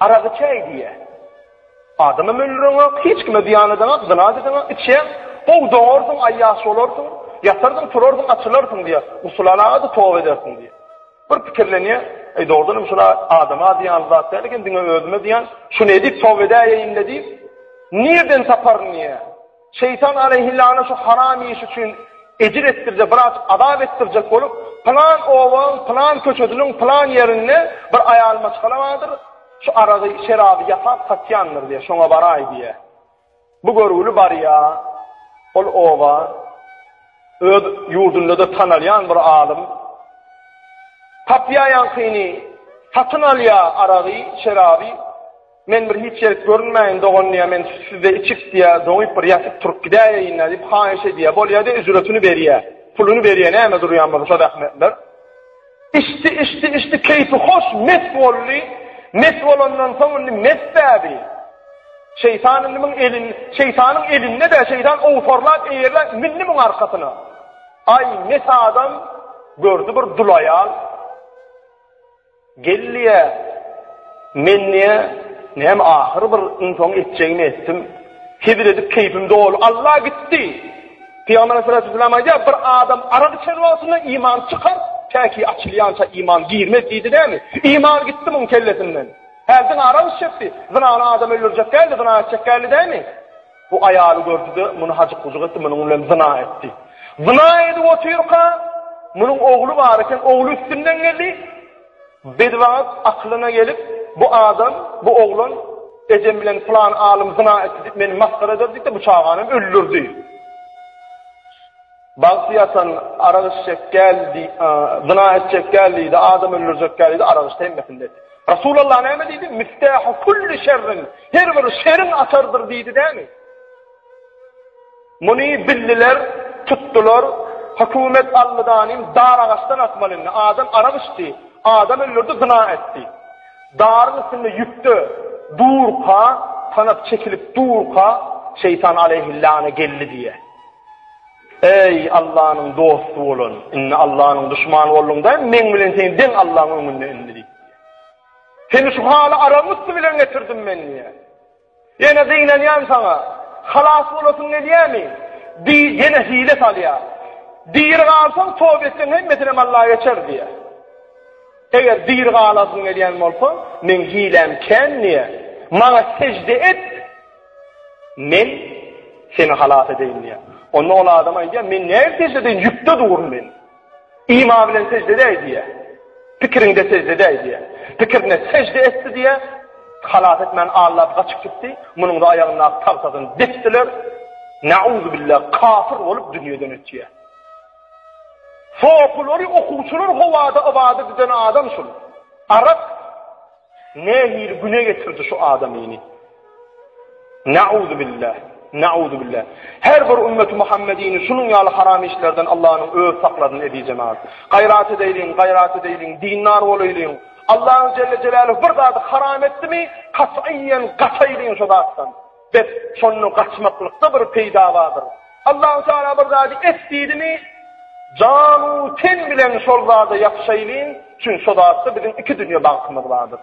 Arak içäý diýýär. Adamam öldüreňok, hiç kime zyýan edeňok, zyna edeňok, içýäň, gowy doňarsyň, aýýaş bolarsyň, ýatarsyň, turarsyň, açylarsyň diýýär. Gusul alaga-da toba edersiň diýýär. Bir pikirlenýär, eý dogrudanam şul adama zyýanly zat däl eken, diňe özüme zyýan, şuny edip toba edäýeýin-le diýip, nirden taparyn diýýär. Şeýtan aleýhillana şu haram iş üçin ejir etdirjek, biraz azap etdirjek bolup, pylan obaň, pylan köçesiniň pylan ýerinde bir aýal maşgala bardyr, şu aragy, şeraby ýasap satýandyr diýýär, şoňa baraý diýýär. Bu görgüli barýar ol oba, öz ýurdunda-da tanalýan bir alym. Tapýar ýaňkyny, satyn alýar aragy, şeraby. Men bir hiç ýerik görünmäýin dogan diýýär, men sizde içip diýýär, doňup bir ýatyp turup gidäýeýin-dä diýip haýyş edýär. Bolýa-da üjretini berýär. Puluny berýär, näme durýan bolsa şo zähmetler. Içdi, içdi, içdi, keýpi hoş, mes boldy. Mes bolandan soň indi mes bäbi. Şeýtan indi muň elin, şeýtanyň elinde-de, şeýtan owsarlap, eýerläp mindi muň arkasyna. Aý, mes adam gördi bir dul aýal. Gel diýýä, men diýýä, näme ahyr bir iň soň etjegimi etdim. Hezil edip keýpim doly. Alla gitdi. Pygamber aleyhissalatu aýdýar, bir adam arak içen wagtynda iman çykar, täki açylýança iman girmez diýdi dämi? Iman gitdi muň kellesinden. Häzir diňe arak içjekdi. Zynany adam öldürjek däldi, zyna etjek däldi dämi? Bu aýaly gördi-de, muny hajyk-bujuk etdi, munuň bilen zyna etdi. Zyna edip otyrka, munuň ogly bar eken, ogly üstünden geldi. Bedbagt akylyna gelip, bu adam, bu oglan ejem bilen pylan alym zyna etdi diýip, meni masgara eder diýip-de, bu çagany hem öldürdi. Bagty ýatan arak içjek däl, zyna etjek däl diýdi, adam öldürjek däl diýdi, arak içdi hemmesini etdi. Resulallah näme diýdi? Miftahu kulli şerrin, her bir şeriň açarydyr diýdi dämi? Muny bildiler, tutdular, hökümet aldy danym dar agaçdan asmaly indi. Adam arak içdi, adam öldürdi, zyna etdi. Daryň üstünde ýükde durka, tanap çekilip durka, şeýtan aleýhillana geldi diýýär. Eý, Allanyň dosty bolan, indi Allanyň duşmany bolduň-da, meň bilen sen deň Allaň öňünde indi diýip. Seni şu hala aragyň üsti bilen getirdim men diýýär. Ýene gynanýan saňa. Halas bolasyň gelýärmi? Diý, ýene hile salýar. Diri galsaň, toba etseň hemmesinem Alla geçer diýýär. Eger diri galasyň gelýän bolsa, meň hiläm kän diýýär. Maňa sežde et, Men seni halas edeýin diýýär. Onda ol adam aýdýar, men näme sežde edeýin, ýükde durun men. Ima bilen sežde edäý diýýär. Pikiriňde sežde edäý diýýär. Pikirine sežde etdi diýýär. Halas etmän allap gaçyp gitdi. Munuň-da aýagyndaky tagtasyny depdiler. Nauzubillah, kafir bolup dünýeden ötýär. Sopulary, okuwçylar howada ybadat eden adam şul. Arak Nähili güne getirdi şu adamyny. Nauzubillah. Nauzubillah. Her bir ümmeti Muhammedini şunuň ýaly haram işlerden Allanyň öz saklasyn eziz jemaat. Gaýrat edeýliň, gaýrat edeýliň, dindar bolaýlyň. Allahu celle celaluhu bir zady haram etdimi, kat'iyen gaçaýlyň şo zatdan. Bes şonda gaçmaklykda bir peýda bardyr. Allahu Teala bir zady et diýdimi, janu ten bilen şol zada ýapyşaýlyň, çünki şo zatda biziň iki dünýe bagtymyz bardyr.